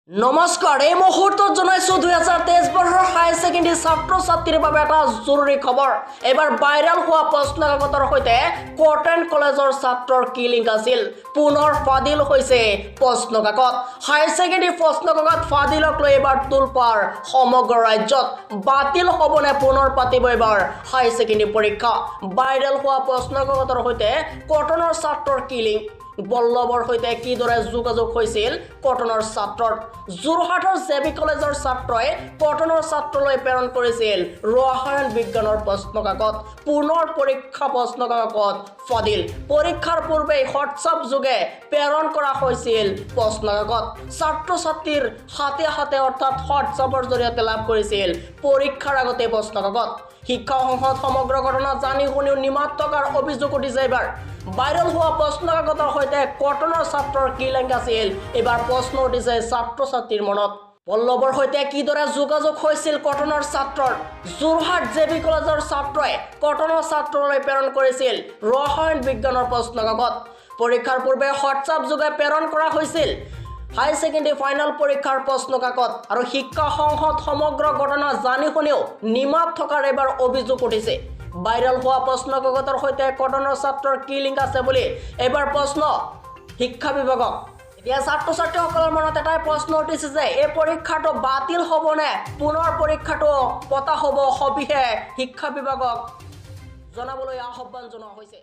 নমস্কাৰ, এই মুহূৰ্তত জনাইছো 2023 বৰ্ষৰ হায়াৰ ছেকেণ্ডেৰী ছাত্ৰ ছাত্ৰীৰ বাবে এটা জৰুৰী খবৰ। এইবাৰ ভাইৰেল হোৱা প্ৰশ্ন কাকতৰ সৈতে কটন কলেজৰ ছাত্ৰৰ কি লিংক আছিল? পুনৰ ফাদিল হৈছে প্ৰশ্ন কাকত। হায়াৰ ছেকেণ্ডেৰী প্ৰশ্ন কাকত ফাদিলক লৈ এইবাৰ তোলপাৰ সমগ্ৰ ৰাজ্যত। বাতিল হ'বনে পুনৰ পাতিব এইবাৰ হায়াৰ ছেকেণ্ডেৰী পৰীক্ষা? ভাইৰেল হোৱা প্ৰশ্ন কাকতৰ সৈতে কটনৰ ছাত্ৰৰ কি লিংক? বল্লভৰ সৈতে কিদৰে যোগাযোগ হৈছিল কটনৰ ছাত্ৰৰ? যোৰহাটৰ জে বি কলেজৰ ছাত্ৰই কটনৰ ছাত্ৰলৈ প্ৰেৰণ কৰিছিল ৰসায়ন বিজ্ঞানৰ প্ৰশ্ন কাকত। পুনৰ পৰীক্ষা প্ৰশ্ন কাকত ফাদিল। পৰীক্ষাৰ পূৰ্বেই হোৱাটছআপ যোগে প্ৰেৰণ কৰা হৈছিল প্ৰশ্ন কাকত। ছাত্ৰ ছাত্ৰীৰ হাতে হাতে, অৰ্থাৎ হোৱাটছআপৰ জৰিয়তে লাভ কৰিছিল পৰীক্ষাৰ আগতে প্ৰশ্ন কাকত। শিক্ষা সংসদ সমগ্ৰ ঘটনা জানি শুনিও নিমাত থকাৰ অভিযোগ উঠিছে। এইবাৰ ভাইৰেল হোৱা প্ৰশ্ন কাকতৰ সৈতে কটনৰ ছাত্ৰৰ কি লিংক আছিল, এইবাৰ প্ৰশ্ন উঠিছে ছাত্ৰ ছাত্ৰীৰ মনত। পল্লৱৰ সৈতে কিদৰে যোগাযোগ হৈছিল কটনৰ ছাত্ৰৰ? যোৰহাট জে বি কলেজৰ ছাত্ৰই কটনৰ ছাত্ৰলৈ প্ৰেৰণ কৰিছিল ৰসায়ন বিজ্ঞানৰ প্ৰশ্ন কাকত। পৰীক্ষাৰ পূৰ্বে হোৱাটছআপ যোগে প্ৰেৰণ কৰা হৈছিল হায়াৰ ছেকেণ্ডেৰী ফাইনেল পৰীক্ষাৰ প্ৰশ্ন কাকত। আৰু শিক্ষা সংসদ সমগ্ৰ ঘটনা জানি শুনিও নিমাত থকাৰ এইবাৰ অভিযোগ উঠিছে। ভাইৰেল হোৱা প্ৰশ্ন কাকতৰ সৈতে কটনৰ ছাত্ৰৰ কি লিংক আছে বুলি এইবাৰ প্ৰশ্ন শিক্ষা বিভাগক। এতিয়া ছাত্ৰ ছাত্ৰীসকলৰ মনত এটাই প্ৰশ্ন উঠিছে যে এই পৰীক্ষাটো বাতিল হ'বনে পুনৰ পৰীক্ষাটো পতা হ'ব, সবিশেষ শিক্ষা বিভাগক জনাবলৈ আহ্বান জনোৱা হৈছে।